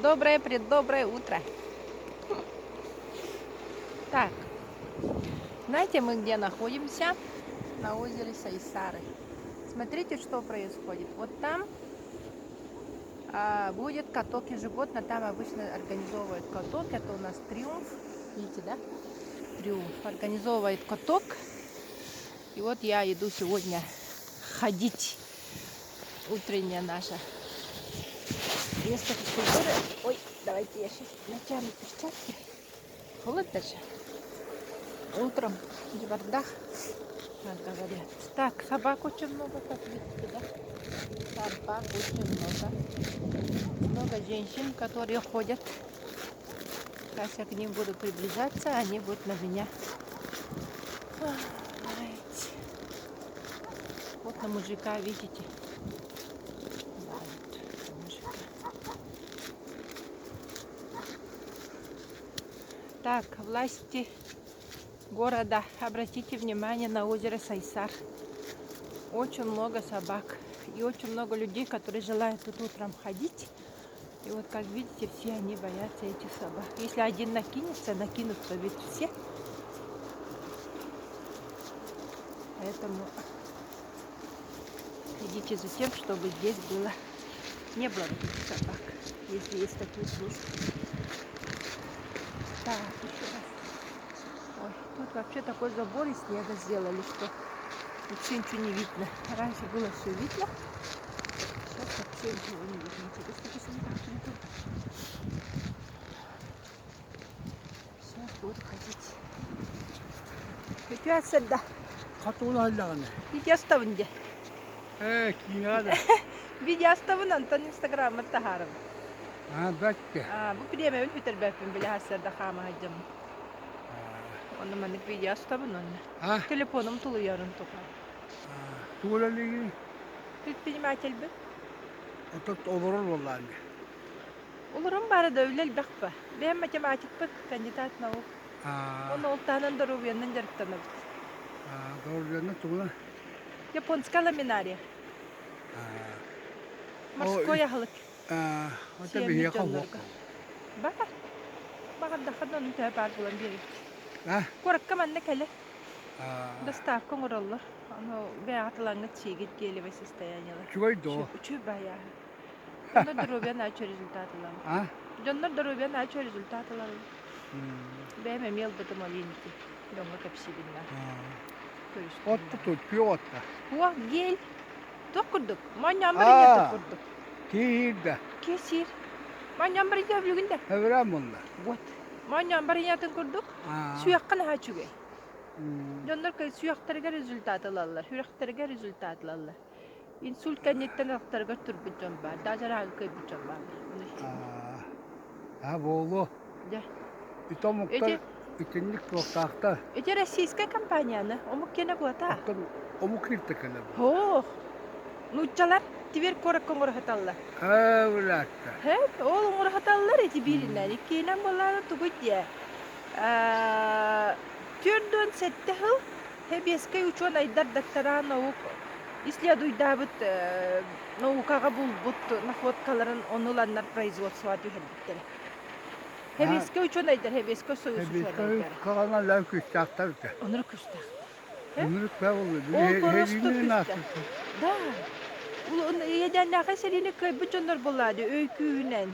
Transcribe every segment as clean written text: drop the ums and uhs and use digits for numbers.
Доброе преддоброе утро. Так, знаете, мы где находимся? На озере Сайсары. Смотрите, что происходит. Вот там будет каток ежегодно. Там обычно организовывают каток. Это у нас Триумф. Видите, да? Триумф организовывает каток. И вот я иду сегодня ходить. Утренняя наша место физкультуры. Ой, давайте я сейчас натяну перчатки. Холодно же. Утром в бардах, как говорят. Так, собак очень много, как видите, да? Собак очень много. Много женщин, которые ходят. Сейчас я к ним буду приближаться, они будут на меня лаять. Вот на мужика, видите? Лают на мужика. Так, власти города, обратите внимание на озеро Сайсар. Очень много собак и очень много людей, которые желают тут утром ходить. И вот, как видите, все они боятся этих собак. Если один накинется, накинутся ведь все. Поэтому следите за тем, чтобы здесь было не было этих собак, если есть такие службы. Так, еще раз. Ой, тут вообще такой забор из снега сделали, что вообще ничего не видно. Раньше было все видно, сейчас вообще ничего не видно. Интересно, почему так приду. Сейчас буду ходить. Үтүө сырда. Хатуна ыллаҕына. Видео дии. Ээ, киинэҕэ да. Видео устабын, онтон инстаграммар таһаарабын. Аа, бэккэ. Аа, бу бириэмэбин бүтэрбэппин били сарсыарда хаама сылдьаммын. Онно маннык видео устабын онно. А? Телефоным тулуйарын тухары. Тугу үлэлиигиний? Предпринимательбин. Оттон олорор буоллаҕыҥ дии. Олорон баара да үлэ элбэх ба. Бэйэм математикпыт, кандидат наук. Аа, Уонна ол таһынан доруобуйанан дьарыктанабыт. аа, доруобуйаны тугунан? Японская ламинария. Аа, Морской аһылык. аа, это Сиэммит биһиэхэ дьоннорго. суох. Баар. Баҕардаххына ону төһө баар буолан биэрэбит. А? Куоракка манна кэлэ. Аа, Доставка оҥороллор. Ону бэйэҕит ылаҥҥыт сиигит гелевое состояниелар. үчүгэй дуо? Үчүгэй баайааһын. Дьоннор доруобуйа нааччы результат ылаллар. А? Дьоннор доруобуйа нааччы результат ылаллар. М, Бэйэм эмиэ ылбытым ол иинити. Дьоҥҥо кэпсиибин наар. аа. Көрүстүм Отто наар. тут, күөх отто. Уох, гель. Туох курдук? Моонньоон барыйа Аа, курдук. киирдэ. Киэсиир. Моонньоон барыйа билигин да. Эбирэн булла. Вот. Моонньоон барыйатын курдук. Аа. Сүөххэ наһаа үчүгэй. М, Дьоннор сүөхтэригэр результат ылаллар, сүрэхтэригэр результат ылаллар. Инсульт кэнниттэн ылахтарыгар турбут дьон баар, даже арааһы кыайбыт дьон бааллар. Аа, аа буолуо. Дьэ. Ити омуктар Ити итинник туохтаахтар. Ити российская компанияны омук киэнэ буота. Оттон омук кииртэ кэлэ бу. Һоох. Нууччалар Тверь куоракка оҥоро сыталлар. Ээ, билээттэ. Һэ, ол оҥоро сыталлар ити бииринэн. Иккиһинэн буоллаҕына тугуй диэ. 47 сыл Сэбиэскэй учуонайдар доктора наук исследуйдаабыт наукаҕа булбут находкаларын ону ыланнар производствоҕа түһэрбиттэрэ. Сэбиэскэй учуонайдар, Сэбиэскэй Союз Сэбиэскэй учуонайдара. хаҕана лэм күүстээхтэр этэ. Оннук күүстээхтэр. Үнүрүк буолла. Ол просто Сэриини күүстээх. Да. Иэдээннээхэй сэриини кыайбыт дьоннор буоллаа дии өй күүһүнэн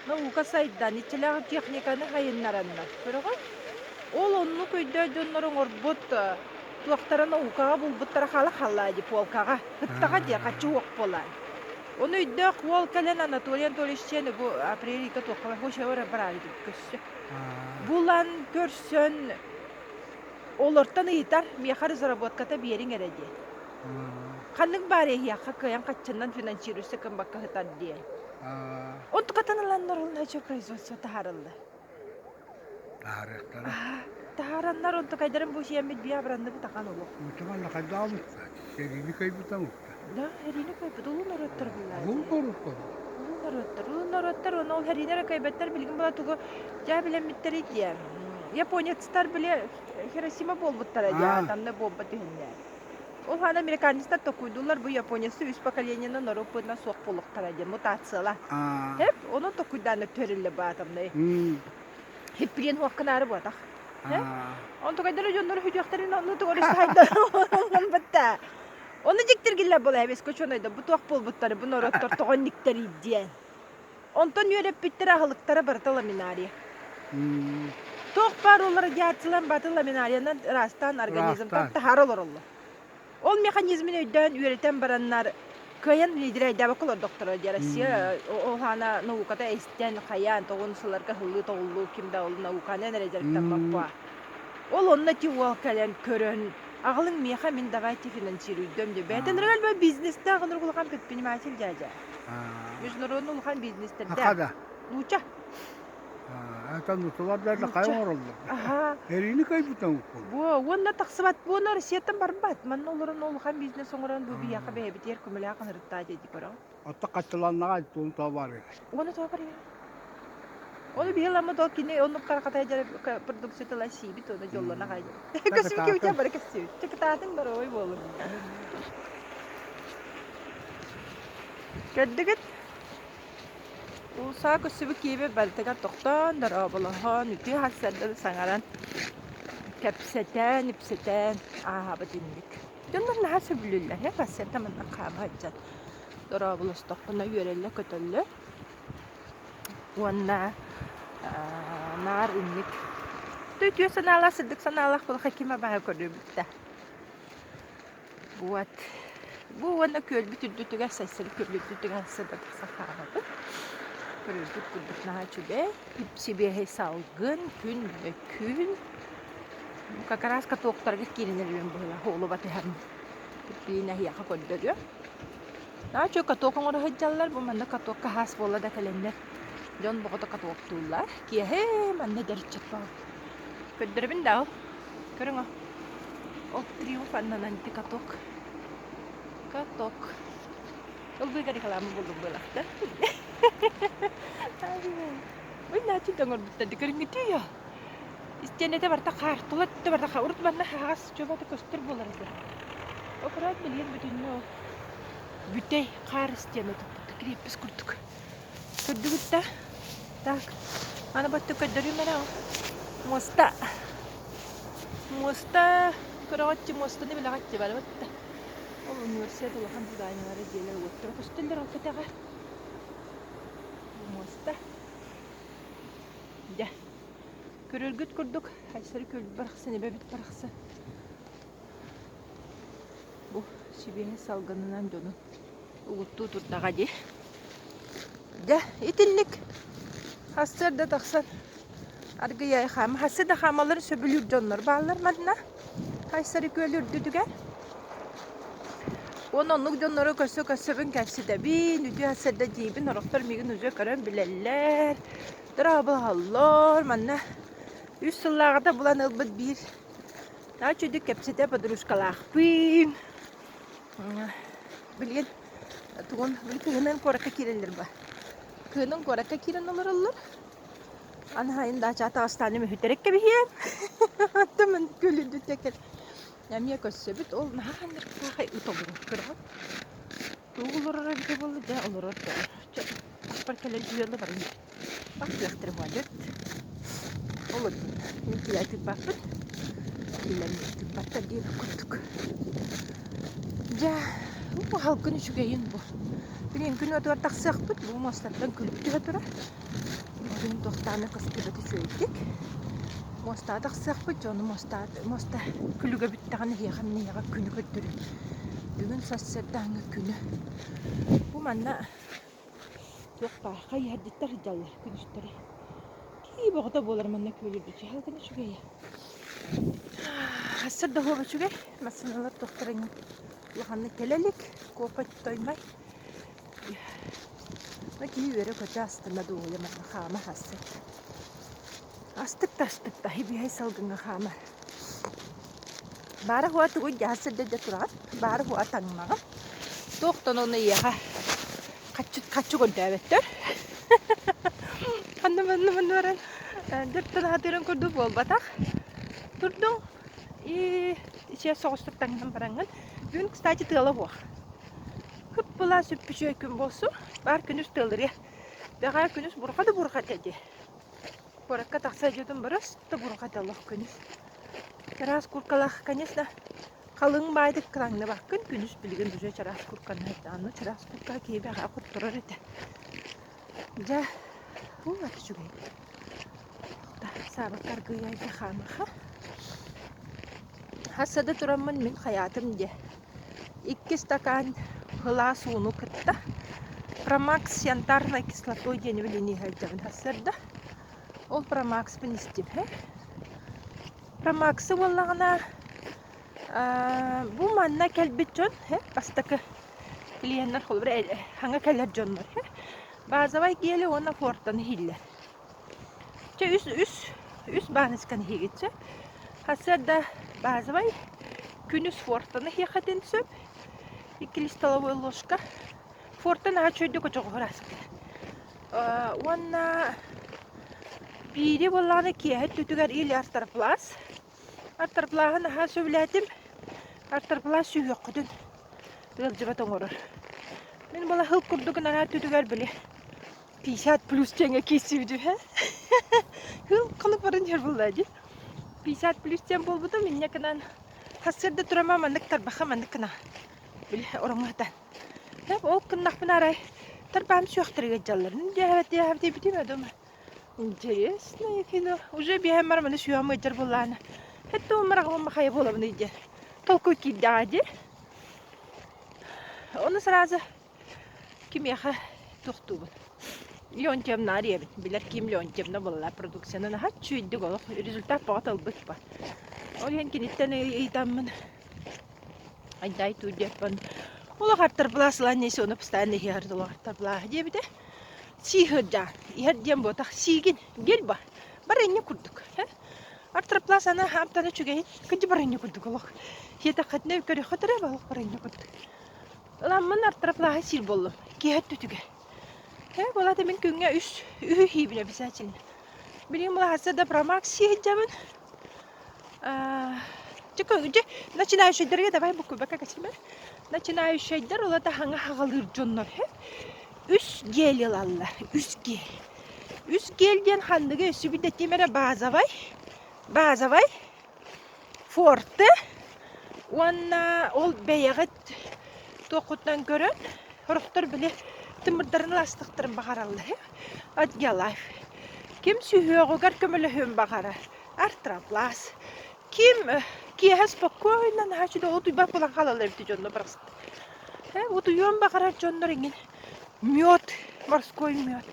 наука сайдан, иччилээх техниканы сайыннараннар. Көрөҕүн? Ол оннук өйдөөх дьоннор оҥорбут туохтара наукаҕа булбуттара хаала хааллаа дии полкаҕа. Кыттаҕа дии хаччы уох буолаан. Ону өйдөөх уол кэлэн Анатолий Анатольевич диэн бу апрель ыйга туохха эрэ бараары көрсө. Булан көрсөн олортон ыйытар миэхэ разработката биэриҥ эрэ диэн. Ханнык баар эһиэхэ кыайан хаччынан финансируйса гыммакка сытар диэн. Онтукатын ыланнар ол начо производство таһаарыллар. Таһаарыахтара. Таһаараннар онтукайдарын бу сиэммит биэ абыранныбыт ахан олох. Мутуман хайдаабытта. Сэриини кыайбыта мукта. Да, сэриини кыайбыт улуу норуоттар буллаа. Улуу норуоттар. Улуу норуоттар. Улуу норуоттар оны ол сэриини эрэ кыайбаттар билигин була тугу дьаа билэммиттэрий диэн. Японецтар били Хиросима буолбуттара дии, атомнай бомба түһүннэ. Ол хаана американецтар токуйдууллар бу японецты үс поколениены норуоппутунан суох буолуохтара диэн мутациялаан. Хеп, онон токуйдаан өттүөрүллэ баатамнай. Хиппириэн хуаккынаары буотах. Онтукайдары дьоннору хүтүөхтэрин онну тугу сайдан бытта. Ону дьиктиргиллэр буола эбис кочонойда бу туох буолбуттары бу норуоттар тоҕо инниктэрий диэн. Онтон үөрэппиттэрэ аһылыктара барыта ламинария. Туох баар ол радиациялан баты ламинариянан ыраастаан организмтан таһаара олороллор. Ол механизмын өйдөөн үөрэтэн бараннар кыайан внедряйдаабакка олордохторо дии Россия ол хаана науката эстэн хайаан тоҕун сылларга ыһыллыы тоҕуллуу ким да ол науканан эрэ дьарыктаммаппа. Ол онно ити уол кэлэн көрөн аҕалыҥ миэхэ мин давайте финансируйдум диye. Бэйэтин ырыгал бизнестээх ынырык улахан предприниматель дядя. Международный улахан бизнестердээх. Нууча. Это нуучалар да хайа оҥороллор. Эриини кыайбытан уккун. Бу уонна тахсыбат буона Россияттан барбат. Манна олорон улахан бизнес оҥорон бу биһиэхэ бэйэбитигэр көмөлөөх ынырыктаа дии көрөҕүн. Отто хаччыланнаҕа туун тоҕо барыай. Уонна тоҕо барыай. Оны биһи ламмыт ол кини оннук каракатай дьара продукциятыла сиибит оны дьоллоно хаайдыр. Көсүбүт кебүтэ бары көссүбүт. Чакытаатын баровой буолун. Көрдүгүт? Уулусаҕа көрсүбүт киһибит барытыгар тохтоон, дорооболоһон, үтүө сарсыарданы саҥаран, кэпсэтэн, ипсэтэн ааһабыт инник. Дьоннор наһаа сөбүлүүллэр, ээ, сарсыарда манна хаама сылдьан дорооболостохпуна үөрэллэр-көтөллөр. Уонна наар инник үтүө санаалаах, сырдык санаалаах буоллахха ким абааһы көрүөбүт да. Вот. Бу уонна күөлбүт үрдүтүгэр Сайсары күөл үрдүтүгэр сырдатахса хаалабыт. Көрөргүт курдук наһаа үчүгэй. Сибиэһэй салгын, күн күн. Как раз катоктарга киирэн эрэрим быһыылаах уолу батыһан киин эһиэхэ көрдөрүөм. Наһаа үчүгэй каток оҥоро сылдьаллар. Бу манна катокка хаас буолла да кэлэннэр дьон боҕото катоктууллар. Киэһэ манна эдэр ыччат баар. Көрдөрөбүн да ол. Көрүҥ ол. Ол триумф аннынан ити каток. Каток. Ылбыыга реклама буллум буолахта. Ой, наачы оҥорбуттар көрүҥҥүтүй о. Истиэнэтэ барыта хаар, тула өттө барыта хаар. Урут манна хаһаҕас чуобата көстөр буолар этэ. Окураат билигин бүтүннүү ол бүтэй хаар истиэнэ туппут креппис курдук. Көрдүгүт да? Так, аны баттык көрдөрүүм эрэ ол. Муоста. Муоста көрөҕөччү муостаны билэҕэччи барыбыт да. Ол университет улахан зданиелара дьиэлэр уоттара көстөллөр ол кэтэҕэ. Бу муоста. Дьэ, көрөргүт курдук Айсары күөл барахсан, эбэбит барахсан. Бу сибиэһэй салгынынан дьону угуттуу турдаҕа дии. Дьэ, итинник сарсыарда тахсан аргыйай хаама. Сарсыарда хаамалларын сөбүлүүр дьоннор бааллар манна Хайсары күөл үрдүтүгэр. Уонна оннук дьоннору көрсө-көрсөбүн кэпсэтэбин, үтүө сарсыарда диибин, орохтор миигин уже көрөн билэллэр. Дорооболоһоллор. Манна үс сыллааҕыта булан ылбыт биир наһаа үчүгэйдик кэпсэтэ подружкалаахпын. Билигин тугун били кыһынын куоракка киирэллэр ба. Кыһынын куоракка киирэн олороллор. Аны сайын даачаҕа таҕыстааны мүһүтэрик кэбиһиэм. Оттон күлүдүтэ кэл. Эмиэ көрсөбүт. Ол наһаа ханныктаахай ыт олорор көрөҕүт. Тугу олорор эбитэ буолла дьэ олорор да чэ аппар кэлэн түһүөллэ баран баттыахтара буоллут. Ол мин киһи тыыппаппын. Кинилэр миигин тыыппаттар диэбит курдук. Дьэ, бу халкын үчүгэйин бу. Билигин күн уотугар тахсыахпыт, бу муостаттан күлүк түһэ турар. Күн туохтааны көстүбэт үчүгэйдик. Муостаҕа тахсыахпыт, дьону муоста, муоста күлүгэ бүттэҕинэ эһиэхэ мин эһиэхэ күнү көрдөрүм. Бүгүн сарсыардааҥҥы күнү. Бу манна туох баар хайыһардыттар сылдьаллар күнүстэри. Кии боҕото буолар манна күөлүрбүт. Халгын үчүгэйэ. Сарсыарда оһуоба үчүгэй. Массыыналар туохтара улаханнык кэлэ илик. Куоппа тоймай. Киһи үөрэ-көтө астына дуоһуйа манна хаама астык. Астык да астык да сибиэһэй салгыҥҥа хаамар. Баара хуа тугуй дьаһал сирдэргэ тураҕын, баара хуа таҥнаҕын. Туохтан ону эйиэхэ хаччы хаччы көрдөөбөттөр. Ханна манна манна баран дьөртөн аһатыырын курдук буолбатах. Турдуҥ и ичиэс соҕустук таҥнан бараҥҥын. Бүгүн, кстати, тыала суох. Кып-кылаас үп-үчүгэй күн буолсу. Баар күнүс тыалырыа. Бэҕээ күнүс бурҕа да бурҕа этэ дии. Куоракка тахса дьиэтин бырас да бурҕа этэ олох күнүс. Чараас куркалаах, конечно, халыҥ баайдык кыраҥныбаккын күнүс билигин уже чараас курканы аны чараас курка киһи бэҕээ хотторор этэ. Дьэ, уу ат үчүгэй. Саабакка аргыый хаамыха. Хасса да тураммын мин хайаатым диэ. Икки стакан сылаас ууну кытта Промакс с янтарной кислотой диэни билинии сылдьабын сарсыарда. Ол Промакспын истим һэ. Промаксы буоллаҕына бу манна кэлбит дьон һэ бастакы клиеннэр холобура хаҥа кэлэр дьоннор һэ базовай гели уонна фортаны иһиллэр. Чэ үс үс үс баанысканы иһигит сөп. Сарсыарда базовай, күнүс фортаны иһиэххитин сөп. Иккили столовой ложка. Форта наһаа үчүгэйдик очоҕоһор ааспыта. Уонна биири буоллаҕына киэһэ өттүтүгэр или артарплас. Артарплаһы наһаа сөбүлээтим. Артарплас сүһүөххүтүн ыалдьыбат оҥорор. Мин буола сыл курдук наһаа өттүтүгэр били 50 плюс диэҥҥэ киирсибитим ээ. Хыл хонук баран иһэр буолла дии. 50 плюс диэн буолбутум инньэ гынан сарсыарда турама маннык тарбахха маннык гына били ороҥҥо сытан. Ол гыннахпына арай тарбаам сүөхтэригэр дьалларын диэбэт диэбит диэбитим думаю интересное кино уже биэһэн баран маны сүөҕүм ыалдьар буоллаҕына хэттэ уон хайа буолабыный диэн толкуй киирдэҕэ дии. Ону сразу Кимиэхэ туохтуубун? Леонтьевна арыйабын. Билэр киим Леонтьевна буолла продукцияны наһаа үчүгэйдик олох результат бөҕө талбыт ба. Ол иһин киниттэн ыйытаммын айдай туу диэппин олох артарбылаас ылан ону постоянно иһэр олох артарбылааһы диэбитэ. Сииһырдьаан иһэр диэн буотах сиигин гель ба барыанньа курдук. Артроплас аны амтана үчүгэйин кыдьы барыанньа курдук олох. Сиэтэххитинэ көрүөххүт эрэ олох барыанньа курдук. Ыламмын артроплаһы сиир буоллум. Киэһэ өттүтүгэр. Ээ, буолаата мин күҥҥэ үс, үһү иһиибин обязательно. Билигин былаһассыа да промакс сии сылдьабын. Дьэ, начинающайдарга давай буккуйбакка кэчимэ. Начинающайдар ол это хаҥа хаҕалыыр дьоннор үс гель ылаллар. Үс гель. Үс гель диэн ханныгы өссө билдэтиим эрэ базовай. Базовай Форте уонна ол бэйэҕит туоххуттан көрөн, сорохтор били тымырдарын ыластыктарын баҕараллар ээ, Отгелайф. Ким сүһүөҕүгэр көмөлөһүөн баҕарар, Артропласт. Ким киэһэ спокойно наһаа үчүгэй утуйбат буолан хаалаллар эбит дьонно барахсаттар. Утуйуон баҕарар дьоннор эҥин мед, морской мед.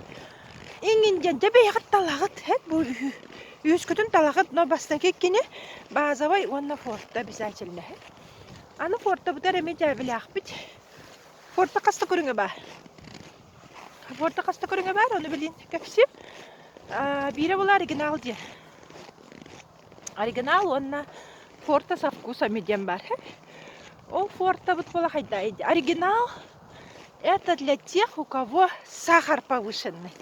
Иҥин диэн дьэ бэйэҕит талаҕыт бу үһүскүтүн талаҕыт но бастакы иккини базовай уонна форта обязательно аны фортабытыгар эмиэ дьээбэлээхпит форта хас да көрүҥэ баар форта хас да көрүҥэ баар ону билин кэпсиим биирэ була оригинал диэн оригинал уонна форта со вкусами диэн баар ол фортабыт буола хайда оригинал Это для тех, у кого сахар повышенный.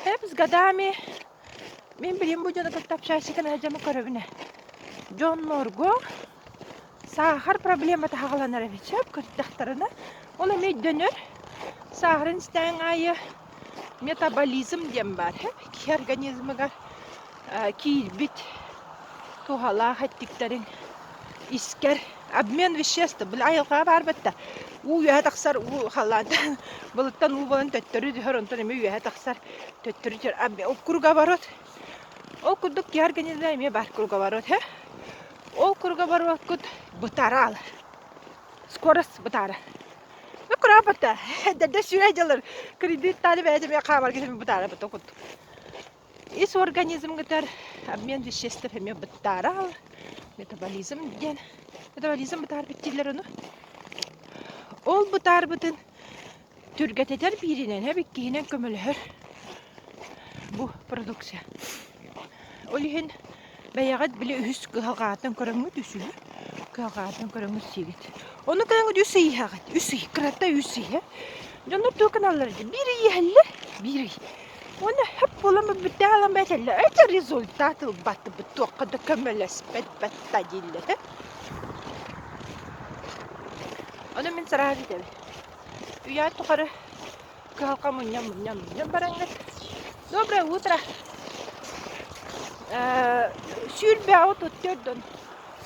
Эп с годами мин билим бу дьону кытта общайся дьону көрөбүнэ. Дьоннорго саахар проблемата хаҕаланар эбит сөп көрдөхтөрүнэ ол эмиэ өйдөнөр саахарын истээн аайы метаболизм диэн баар киһи организмыгар киирбит туһалаах эттиктэриҥ искэр обмен веществ били айылҕаҕа баар батта уу үөһэ тахсар уу халлаантан былыттан уу буолан төттөрү түһэр онтон эмиэ үөһэ тахсар төттөрү түһэр круговорот ол курдук киһи организма эмиэ баар круговорот һэ ол круговороккут бытараал скорость бытаара ну кураапата эдэрдэр сүүрэ дьалар кредит таали бэйэтэ эмиэ хаамарга бытаара быта курдук Ис организмҥытар обмен веществ эмиэ быттаарал, метаболизм диэн. Метаболизм бытаарбыт дииллэр ону. Ол бытаарбытын түргэтэтэр бииринэн, иккиһинэн көмөлөһөр бу продукция. Ол иһин бэйэҕит били үһүс кыһалҕаҕыттан көрөҥҥүт үсүһү кыһалҕаҕыттан көрөҥҥүт сиигит. Ону көрөҥҥүт үс ый иһэҕит. Үс ый, кырата үс ый. Дьоннор туох гыналлар дии? Биир ый иһэллэр, биир ый. Уонна хөп буолан бүттэ аалан бэтэллэр. Это результат ылбатыбыт, туохха да көмөлөспөт батта дииллэр. Ону мин сараһар итэбин. Үйэҕит тухары кыһалҕа мунньан мунньан мунньан бараҥҥыт. Доброе утро! Сүүрбэҕит 34 дон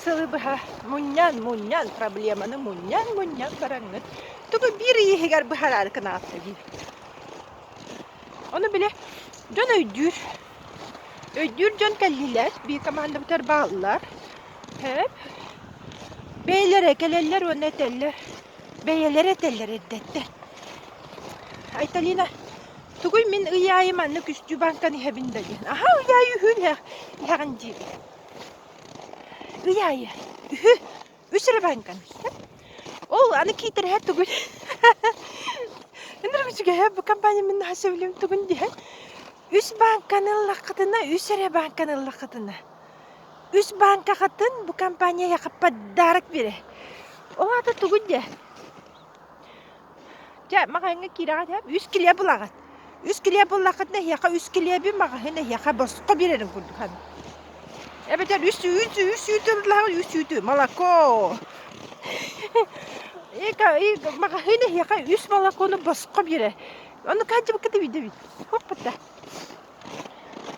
сылы быһа мунньан мунньан проблеманы мунньан мунньан бараҥҥыт тугу биир ый иһигэр быһараары гынаҕыт дии. Ону били дьон өйдүүр. Өйдүүр дьон кэллилэр, биир командабытыгар бааллар. Һээп. Бэйэлэрэ кэлэллэр уонна этэллэр. Бэйэлэрэ этэллэр эрдэттэн. Айталина, тугуй мин ый аайы маннык үстүү банканы иһэбин да диэн. Аһа, ый аайы үһүн иһэҕин диибин. Ый аайы үһү үс эрэ банканы. Ол аны киитэрэһэ тугуй? Ынырык үчүгэйэ бу компания мин наһаа сөбүлүүм тугун диэн. Үс банканы ыллаххытына, үс эрэ банканы ыллаххытына. Үс банкаҕытын бу компания эһиэхэ подарок биэрэр. Ол аата тугун диэ? Дьэ, маҕаһыыҥҥа киирэҕит ээ, үс килиэп ылаҕыт. Үс килиэп ыллаххытына эһиэхэ үс килиэби маҕаһыын эһиэхэ босхо биэрэрин курдук ханна. Эбэтэр үс үүт, үс үүтү ыллаҕыт, үс үүтү, молоко. Маҕаһыын эһиэхэ үс молокону босхо биэрэр. Ону хааччыбыккыт эбит Хоппута.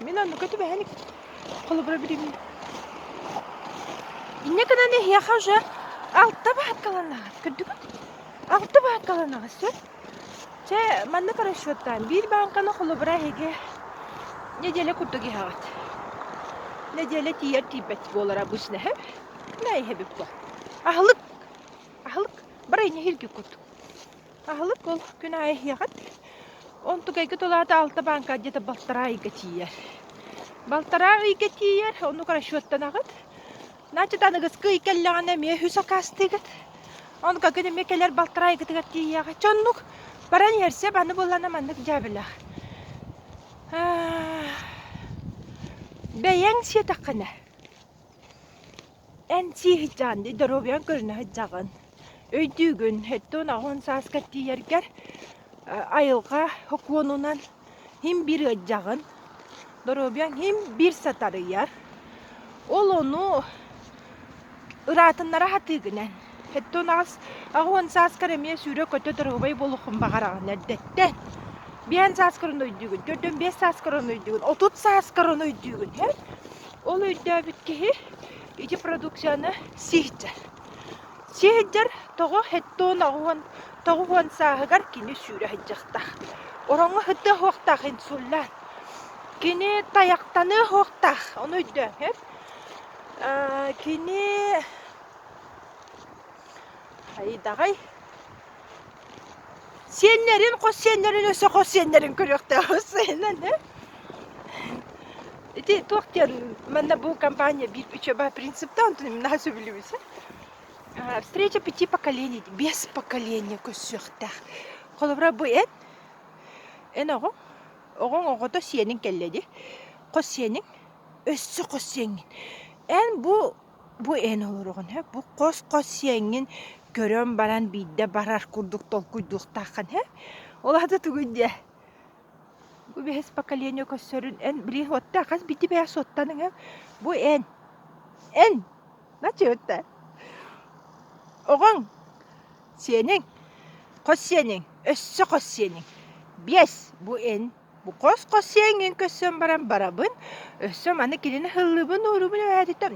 Мин оннука түбэһэн холобура билигин. Инньэ гынан эһиэхэ уже алта баһыккаланаҕыт. Көрдүгүт? Алта баһыккаланаҕыт сөп. Чэ, маннык расчеттаан биир бааҥканы холобура эһиги неделя курдук иһэҕит. Неделя тиийэр тиийбэт буолар обычно иһэ. Мэ иһэбит буо. Аһылык, аһылык бары инньэ курдук. Аһылык ол күн аайы иһиэҕит. Онтукайгыт ол аата алта бааҥка где-то балтараа ыйга тиийэр. Балтараа ыйга тиийэр, оннук расчеттанаҕыт. Значит, аныгыскы ый кэллэҕинэ эмиэ үһүс акаастыыгыт. Онука күн эмиэ кэлэр балтараа ыйгытыгар тиийиэҕэ. Чэ оннук баран иһэрсэ аны буоллаҕына маннык дьээбэлээх. Бэйэҥ сиэтэххинэ Эн сии сылдьаҕын дии, доруобуйаҥ көрүнэ сылдьаҕын. Өйдүүгүн, 78 сааскар тиийэргэр айылҕа сокуонунан син биир ыалдьаҕын, доруобуйаҥ син биир сатарыйар. Ол ону ыраатыннара сатыыгын эн. 78 сааскар эмиэ сүүрэ-көтө доруобай буолуоххун баҕараҕын эрдэттэн. Биэһэн сааскар ону өйдүүгүн, 45 сааскар ону өйдүүгүн, 30 сааскар ону өйдүүгүн. Ол өйдөөбүт киһи ити продукцияны сиһдьэр. Сиһдьэр тоҕо хеттон оҕуон тоҕуһуон сааһыгар кини сүүрэ сылдьыахтаах. Ороҥҥо сытыа суохтаах инсуллаан. Кини тайахтаныа суохтаах, ону өйдөөн Кини хайдаҕай Сиэннэрин, хос сиэннэрин өссө хос сиэннэрин көрүөхтээх сыһынан Ити туох диэн манна бу компания биир үчүгэй принциптаах онтон наһаа сөбүлүүбүн Встреча пяти поколений без поколения көрсүөхтээх. Холобура бу эн, эн оҕоҥ, оҕоҥ оҕото сиэниҥ кэллэ дии. Хос сиэниҥ, өссө хос сиэҥҥин. Эн бу Бу эн олороҕун һэ, бу хос-хос сиэҥҥин көрөн баран биирдэ барар курдук толкуйдуохтааххын һэ. Ол аата тугуй диэ? Бу бэһис поколение көрсөрүн эн били уотта хас биирдии бэйэ суоттаныҥ эн. Бу эн. Эн. Начыытта. Оҕоҥ сиэниҥ, хос сиэниҥ, өссө хос сиэниҥ. Биэс бу эн Бу хос-хос сиэҥҥин көрсөн баран барабын, өссө маны кинини һыллыбын уурубун эбээтиттэн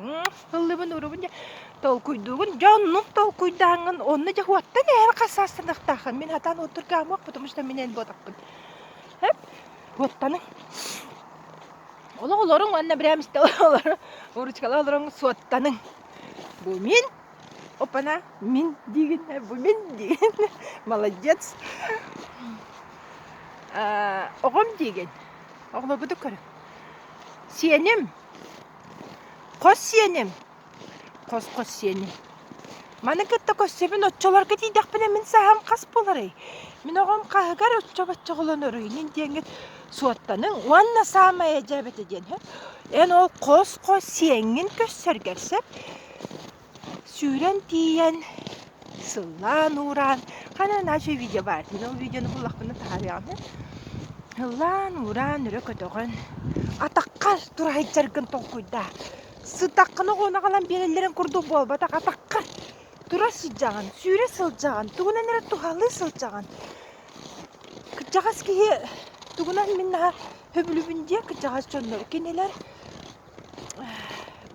һыллыбын уурубун дьэ толкуйдуугун, дьэ оннук толкуйдааҥҥын онно дьэ уоттан эһэр хас саастаныахтааххын мин сатаан уоттургаамыах потому что мин эн буотахпын. Хэп, уоттаныҥ. Олох олоруҥ уонна прям истэ олору ручкалаах олороҥ суоттаныҥ. Бу мин Опана, мин диигин, бу мин диигин, молодец. Оҕом диигин, оҕолоргутун көрүҥ. Сиэним, хос сиэним, хос-хос сиэним. Маны кытта көрсөбүн оччолорго тиийдэхпинэ мин сааһым хас буоларый? Мин оҕом хаһыгар оччо-бачча оҕолоноруй инин диэҥҥит суоттаныҥ уонна саамай эдьээбэтэ диэн эн ол хос-хос сиэҥҥин көрсөргөр сөп Сүүрэн тиийэн, сыллаан-уураан, ханан аачай видео баар, мин ол видеону буллахпына таһаарыаҕым Ыллаан-уураан өрө көтөҕөн, атаххар тура сылдьаргын толкуйдаа. Сытаххына оҕону аҕалан биэрэллэрин курдук буолбатах, атаххар. Тура сылдьаҕын, сүүрэ сылдьаҕын, тугунан эрэ туһалыы сылдьаҕын. Кырдьаҕас киһи тугунан мин наһаа сөбүлүүбүн диэ кырдьаҕас дьоннор кинилэр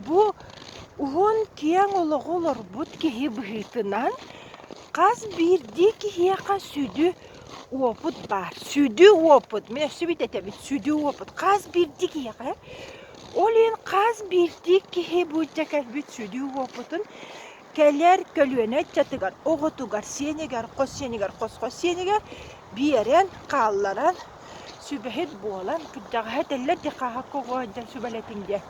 бу уһун киэҥ олоҕу олорбут киһи быһыытынан хас биирдии киһиэхэ сүдү уопут баар. Сүдү уопут, мин өссө биирдэ этэбин, сүдү уопут хас биирдии киһиэхэ. Ол иһин хас биирдии киһи бу дьэ кэлбит сүдү уопутун кэлэр көлүөнэ ыччатыгар, оҕотугар, сиэнигэр, хос сиэнигэр, хос-хос сиэнигэр биэрэн, хаалларан, сүбэһит буолан, кырдьаҕаһы этэллэр дии хааһакка оҕо сылдьан сүбэлэтиҥ диэн.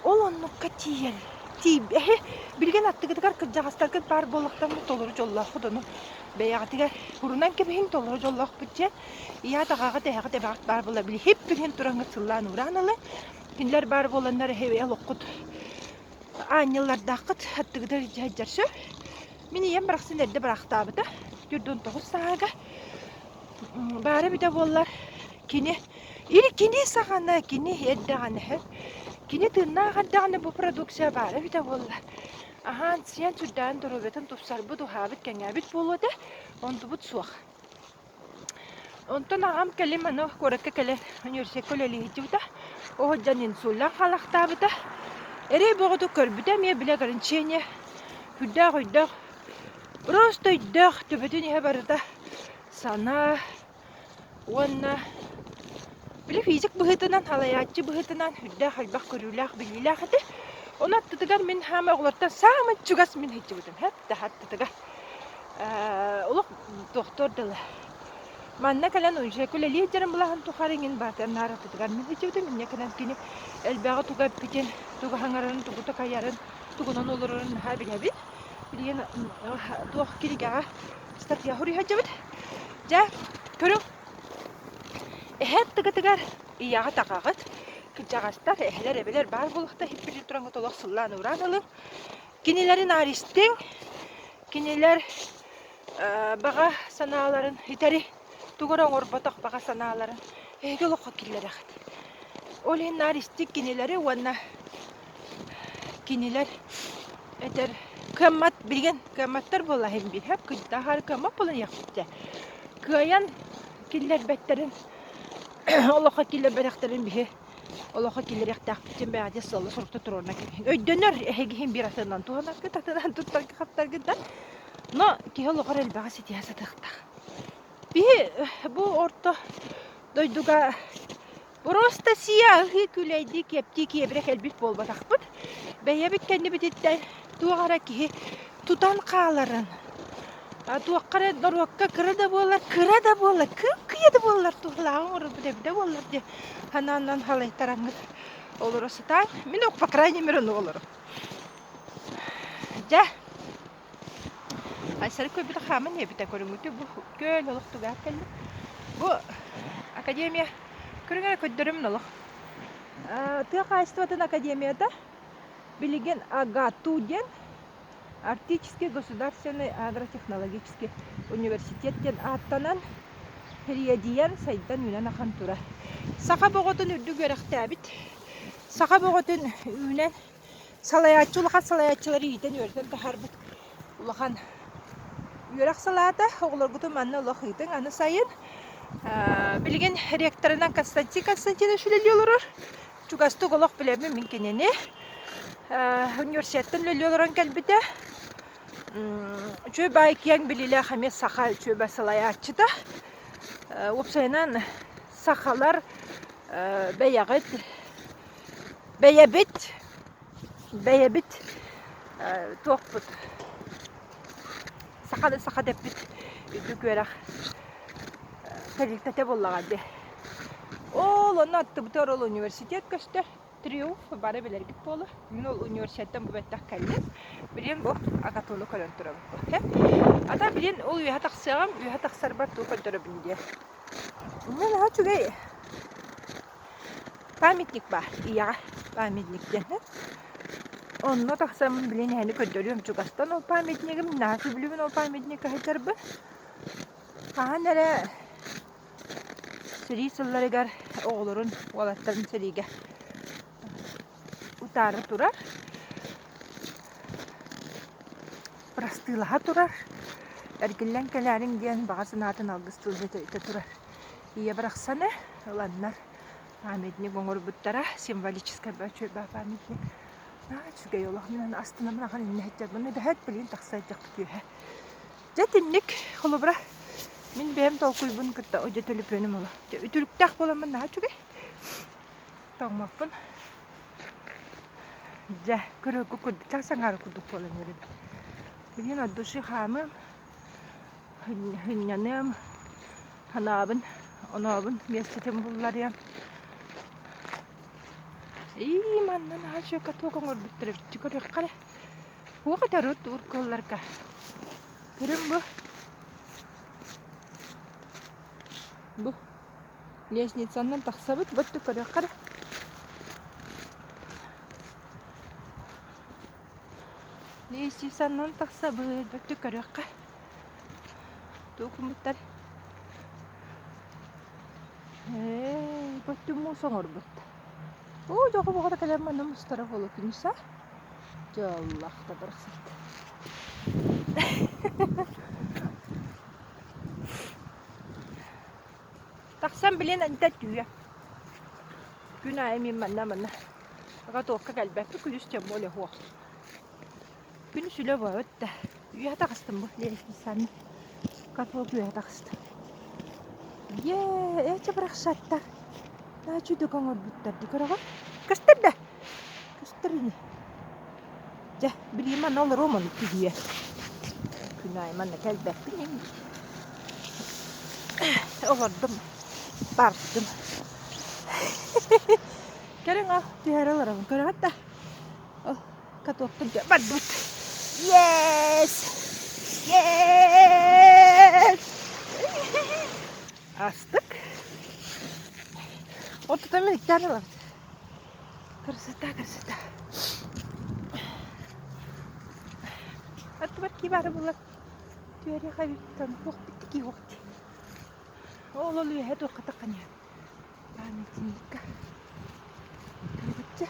Ол оннукка тиийэн, тиийбэһи билигин аттыгытыгар кырдьаҕастаргыт баар буоллахтарына толору дьоллооххут ону бэйэҕитигэр урунан кэбиһиҥ толору дьоллоохпут диэн ийэҕит аҕаҕыт эһэҕит эбэҕит баар буолла били һип-билин тураҥҥыт сыллаан уураан ылыҥ кинилэр баар буоланнар эһи олоххут аанньаллардааххыт аттыгытыгар илдьэ сылдьар сөп. Мин ийэм барахсан эрдэ быраахтаабыта 49 сааһыгар. Баара эбитэ буоллар кини или кини саҕана кини эрдэҕинэ кини тыыннаах эрдэҕинэ бу продукция баара эбитэ буоллар аһаан-сиэн сүрдээҕин доруобуйатын тупсарбыт, уһаабыт, кэҥээбит буолуо этэ. Онтубут суох. Онтон аҕам кэлин аны куоракка кэлэн университекка үлэлии сылдьыбыта. Ол сылдьан инсуллаан хаалахтаабыта. Эрэй бөҕөтүк көрбүтэ эмиэ били ограничение сүрдээх өйдөөх, просто өйдөөх төбөтүн иһэ барыта санаа уонна били физик быһыытынан, салайааччы быһыытынан сүрдээх элбэх көрүүлээх, билиилээх этэ. Ону аттытыгар мин хаама оҕолортон саамай чугас мин сылдьыбытым һэп да аттытыгар. Олох туохтуор дылы. Манна кэлэн университекка үлэлии сылдьарым былаһын тухары иҥин баатыан аттытыгар мин сылдьыбытым. Инньэ кэлэн кини элбэҕи тугу эппитин, тугу хаҥарарын, тугу такайарын, тугунан олорорун наһаа билэбин. Билигин туох кинигэҕэ статья суруйа сылдьабыт. Дьэ, көрүҥ. Эһэ аттыгытыгар ийэҕит аҕаҕыт, кырдьаҕастар, эһэлэр, эбэлэр баар буолуохтара иһиппитин тураҥҥыт олох сыллаан уураан ылыҥ. Кинилэри наар истиҥ, кинилэр баҕа санааларын итэри тугу эрэ оҥорботох баҕа санааларын эһиги олоххо киллэрэҕит. Ол иһин наар истиҥ кинилэри уонна кинилэр этэр кыаммат билигин кыамматтар буолла иһин биир кыйдаахаары кыаммат буолан иһиэхпит дьэ. Кыайан киллэрбэттэрин олоххо киллэрбэтэхтэрин биһи олоххо киллэриэхтээхпит диэн бэйэҕэ сыалла-сорукта туруорунан кэбиһин. Өйдөнөр эһигиһин биир атынан туһанаргыт, атынан туттаргы-хаптаргыт да. Но киһи олоҕор элбэҕи ситиһэ сатыахтаах. Биһи бу орто дойдуга просто сия аһыы күлэйдии киэптии киэбирэ кэлбит буолбатахпыт. Бэйэбит кэннибититтэн туох эрэ киһи тутан хааларын, туохха эрэ норуокка кыра да буоллар, кыра да буоллар, кып-кыйа да буоллар туһалааҕы оҥорорбут эбитэ буоллар диэн санаанан халайтараҥҥыт олоро сытаан. Мин по крайней мере ону олором. Дьэ, Айсары көрбүтэ хааман диэбитэ көрүҥҥүтү бу күөл олох тугаат кэллим. Бу академия көрүҥ эрэ көрдөрөмүн олох. Тыа хаһаайыстыбатын академията билигин АГАТУ диэн Арктический государственный агротехнологический университет диэн ааттанан сириэдийэн сайдан үүнэн ахан турар. Саха бөҕөтүн үрдүк үөрэхтээбит, саха бөҕөтүн үүнэн салайааччы улахан салайааччылары иитэн үөрэтэн таһаарбыт улахан үөрэх салаата. Оҕолоргутун манна олох ыытыҥ. Аны сайын билигин ректорынан Константин Константинович үлэлии олорор. Чугастык олох билэбин мин кинини. Университеттан үлэлии олорон кэлбитэ. Үчүгэй баай киэҥ билиилээх эмиэ саха үчүгэй салайааччыта. Уопсайынан сахалар бэйэҕит бэйэбит бэйэбит туохпут саханы саха дэппит үрдүк үөрэх тэрилтэтэ буоллаҕа дии. Ол онно аттыбытыгар ол университет көстөр. Триумф бары билэргит буолуо. Мин ол университеттан бу бэттэх кэллим. Билигин бу АГАТУну көрөн турабын. Ата билигин ол үөһэ тахсыаҕым, үөһэ тахсарбар тугу көрдөрөбүн диye. Мин наһаа үчүгэй памятник баар, ийэҕэ памятник диэн. Онно тахсаммын билигин эһэни көрдөрүөм чугастан ол памятнигым, наһаа сөбүлүүбүн ол памятникка сылдьарбын. Хаһан эрэ Сэрии сылларыгар оҕолорун, уолаттарын сэриигэ утаара турар. Алгыстыылаһа турар. Эргиллэн кэлээриҥ диэн баҕа санаатын алгыстыылаһа турар. Ийэ барахсаны ыланнар памятник оҥорбуттара. Символическай памятник. Наһаа үчүгэй олох. Мин астынабын ахан иннэ сылдьарбын. Эбэһээт билигин тахса сылдьахпыт үөһэ. Дьэ итинник холобура мин бэйэм толкуйбун кытта дьэ төлөпүөнүм олох. Дьэ үтүлүктээх буоламмын наһаа үчүгэй. Тоҥмоппун. Дьэ көрөргө курдук чаас аҥаара курдук буолан эрэбин. Билигин от души хаамыам, сынньаныам, санаабын, онообун миэстэтин булларыам. Ии, манна наһаа үчүгэй каток оҥорбуттар эбит, көрүөххэ эрэ. Туох этэр урут уркалларга? Көрүҥ бу. Бу лестницанан тахсабыт, бу көрүөххэ эрэ. Лестницанан тахсабыт, бу көрүөххэ. Туох гыммыттар? Ээ, бу муус оҥорбут. Оо, дьоҕу боҕото кэлэн манна мустара буолуо күнүс аа? Дьоллоох да барахсат. Тахсан билин антэ түүө. Күн аайы мин манна манна катокка кэлбэппин күнүс тем более суох. Күнүс үлэ буолбут да. Үөһэ таҕыстым бу лестницаны. Каток үөһэ таҕыстым. Ээ, эчи барахсаттар. Наачуйдук оҥорбуттар дии көрөҕүн? Көстөр да? Көстөр ини. Дьэ, билигин манна олоруом ону түһүө. Күн аайы манна кэлбэппин ини. Олордум, бардым. Кэлиҥ ол, түһэрэ олоробун. Көрөҕүт да? Ол катокпун бардыбыт. Yes! Yes! Астык. Оттон мин икки аралабыт. Красота, красота. Аттыбар кии баара буолар. Түөрэх эбиттэн туох битти кии уохти. Ол ол үөһэ туохха тахханыа. Памятникка. Көрбүтчэ.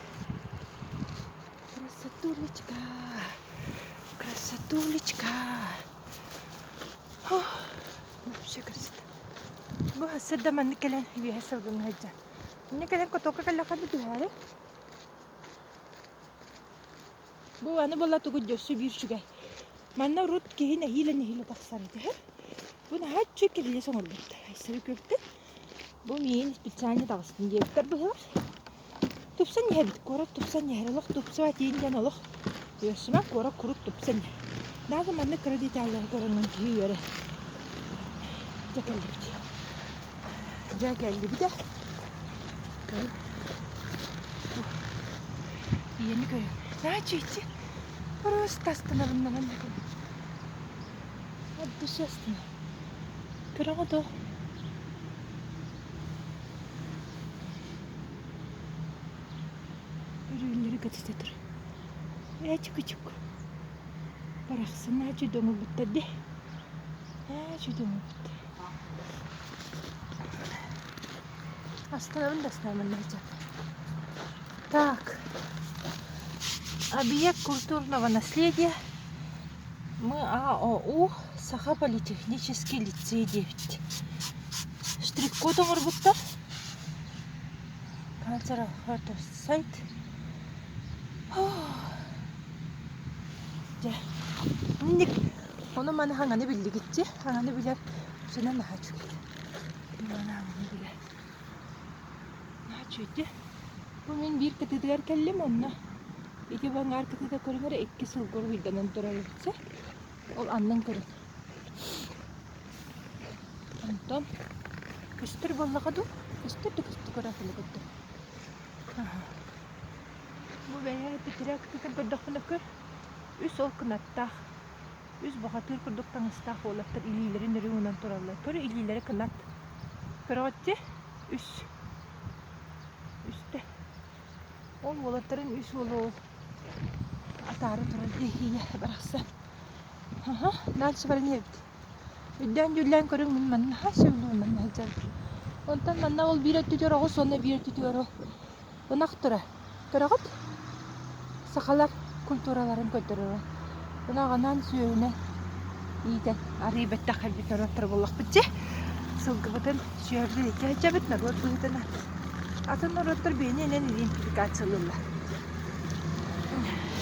Красотулечка. Красотулечка. Вообще красота. Бу сырда маннык кэлэн үөһэ сылгыҥҥа сылдьан. Инньэ кэлэн котокка кэллэххэ түһээри. Бу аны буолла тугу өссө биир үчүгэй. Манна урут киһи нэһиилэ нэһиилэ тахсар этэ. Бу наһаа үчүгэй кирилиэс оҥорбуттар. Айсары көртө. Бу миин специально таҕыстын диэбиттэр быһылар. Тупсан иһэбит, куорат тупсан иһэр, олох тупсубат иин диэн олох үөссүмэ куорат куруук тупсан иһэр. Даже маннык кыра деталлары көрөҥҥүн киһи үөрэр. Дьэ кэллибит. Дьэ кэллибит ээ. Көрүҥ. Ийэни көрүҥ. Нааччы иччи. Просто астынабын манна көрүҥ. От души астынабын. Көрөҕүт дуо? Өрүөллэри көтүтэ тур. Ээ чуку-чук. Барахсан аа чүйдөҥүлбүттэр дии. Ээ чүйдөҥүлбүттэр. Астынабын да астынабын манна Так. Объект культурного наследия МАОУ Саха политехнический лицей диэбит. Штрих-код оҥорбуттар. Cultural Heritage сайт. Дьэ, инник ону маны хаҥаны биллигитчи, хаҥаны билэр сына наһаа үчүгэй. Маны хаҥаны билэр. Наһаа үчүгэй. Бу мин биир кытыытыгар кэллим онно ити бу аҥаар кытыыта көрүҥ эрэ икки сылга уруһуйданан турар эбит Ол аннын көрүҥ. Онтон көстөр буоллаҕа дуу? Көстөр да көстөр көрө курдук. Бу бэйэ Петря кытыытын көрдөхпүнэ көр, үс ол кынаттаах, үс бухатыыр курдук таҥастаах уолаттар илиилэрин өрө уунан тураллар. Көр илиилэрэ кынат. Көрөҕүт Үс. Үстэ. Ол уолаттарын үс уолу ол атаара турар дии барахсан. Аха, дальше баран иһэбит. Үрдээн-дьүүллээн көрүҥ мин манна наһаа сөбүлүүбүн манна сылдьарбын. Онтон манна ол биир өттүгэр оҕус уонна биир өттүгэр ол ынах турар. Көрөҕүт? Сахалар культураларын көрдөрөр. Ынаҕынан сүөһүнэн иитэн арыый бэттэх кэлбит норуоттар буоллахпыт дии. Сылгыбытын сүөһүбүтүн илдьэ сылдьабыт норуот быһыытынан. Атын норуоттар биһини инэн идентификациялыыллар.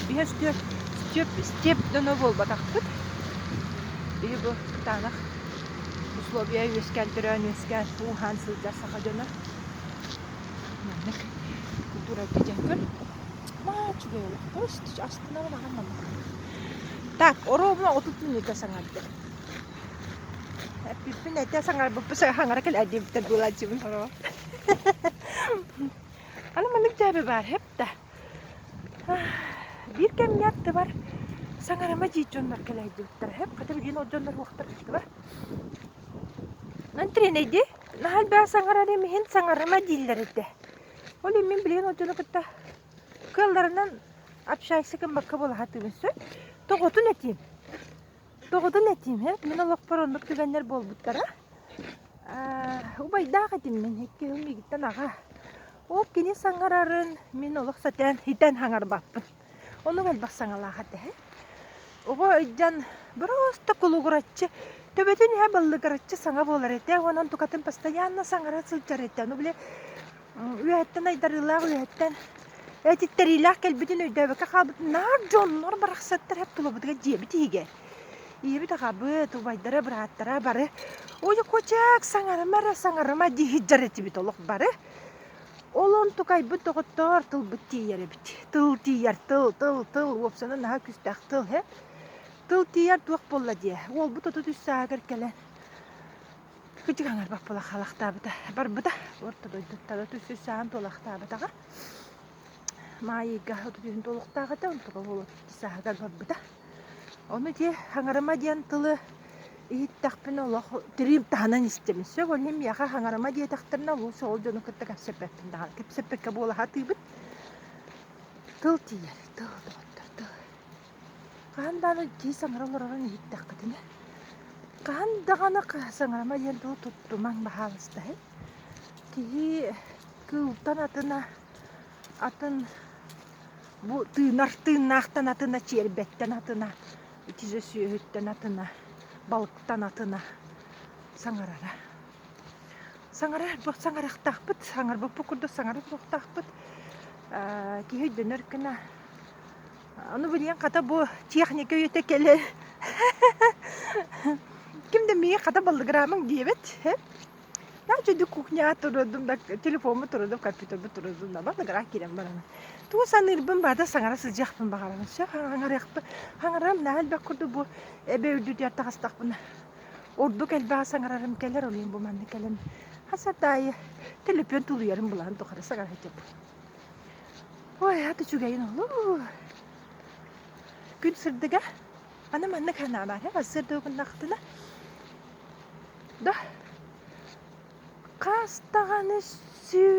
Биһи степ, степ, степ дьоно буолбатахпыт. Биһи бу кытаанах условия үөскээн төрөөн үөскээн ууһаан сылдьар саха дьоно. Маннык культура дьэн көр. Маа үчүгэй олох. Просто астынабын ахан маннык. Так, оруобуна 30 мүнүүтэ саҥардым. Эппиппин этэ саҥарбыппын хаҥара кэлээр диэбиттэр буолааччыбын сороҕор. Аны маннык дьээбэ баар һэп да. Биир кэмҥэ аттыбар саҥарыма дии дьоннор кэлээйдибиттэр һэп. Хата билигин ол дьоннор уохтар аттыбар. Онон тренердии наһаа элбэх саҥарарым иһин саҥарыма дииллэр этэ. Ол иһин мин билигин ол дьону кытта кыалларынан общайся гыммакка буола сатыыбын сөп. Тоҕотун этиим. Тоҕотун этиим һэ. Мин олохпор оннук түгэннэр буолбуттара. Убайдаах этим мин, икки ыһым миигиттэн аҕа. Ол кини саҥарарын мин олох сатаан итэн саҥарбаппын. Оннук элбэх саҥалаах этэ. Оҕо ыйдьан просто кулугураччы, төбөтүн иһэ баллыгыраччы саҥа буолар этэ. Онон тукатын постоянно саҥара сылдьар этэ. Ону били үөһэттэн айдарыылаах үөһэттэн этиттэриилээх кэлбитин өйдөөбөккө хаалбыт наар дьоннор барахсаттар эп тулабытыгар дьиэбит иһигэр. Ийэбит аҕабыт, убайдара, бырааттара бары ой кочаак саҥарыма эрэ саҥарыма дии сылдьар этибит олох бары. Ол онтукайбыт доҕоттоор тылбыт тиийэр эбит. Тыл тиийэр, тыл, тыл, тыл, уопсайынан наһаа күүстээх тыл, һэ. Тыл тиийэр туох буолла диэ. Уолбут 33 сааһыгар кэлэн кыдьык аҥарбах буола халахтаабыта. Барбыта. Орто дойдуттан 33 сааһын туолахтаабатаҕа. Маайыйга 33 туолуохтаах этэ, онтука уол 32 сааһыгар барбыта. Ону ити хаҥарыма диэн тылы иһиттэхпинэ олох тириим таһынан истэбин. Сөп, ол иһин миэхэ хаҥарыма диэтэхтэринэ лучше ол дьону кытта кэпсэппэппин даҕаны. Кэпсэппэккэ буола сатыыбын. Тыл тиийэр, тыл доҕоттор, тыл. Хаһан даҕаны киһи саҥара олорорун иһиттэххитинэ, хаһан даҕаны саҥарыма диэн тылы туттумаҥ баһаалыста. Киһи кыылтан атына атын Бу тыынар тыыннаахтан атына, чиэрбэттэн атына, ити же сүөһүттэн атына, балыктан атына саҥарара. Саҥарар саҥарыахтаахпыт, саҥарбыппыт курдук саҥара туруохтаахпыт. Киһи өйдөнөр гына. Ону билигин хата бу техника үйэтэ кэлэн ким да миигин хата баллыгыраамаҥ диэбэт. Нааччы кухняҕа турудум да телефоммун турудум, компьютербун турудум да балыгыраах киирэн бараммын. Тугу саныырбын барыта саҥара сылдьыахпын баҕарабын. Сөп хаҥарыахпын хаҥарарым наһаа элбэх курдук бу эбэ үрдүтүгэр таҕыстахпына ордук элбэҕи саҥарарым кэлэр, ол иһин бу манна кэлэн хас аайы төлөпүөн тулуйарым былаан тухары саҥара сылдьабын. Ой, ат үчүгэйин олуу. Күн сырдыга аны маннык санаа баар, сарсыарда уһугуннахтына Да, хас даҕаны сүү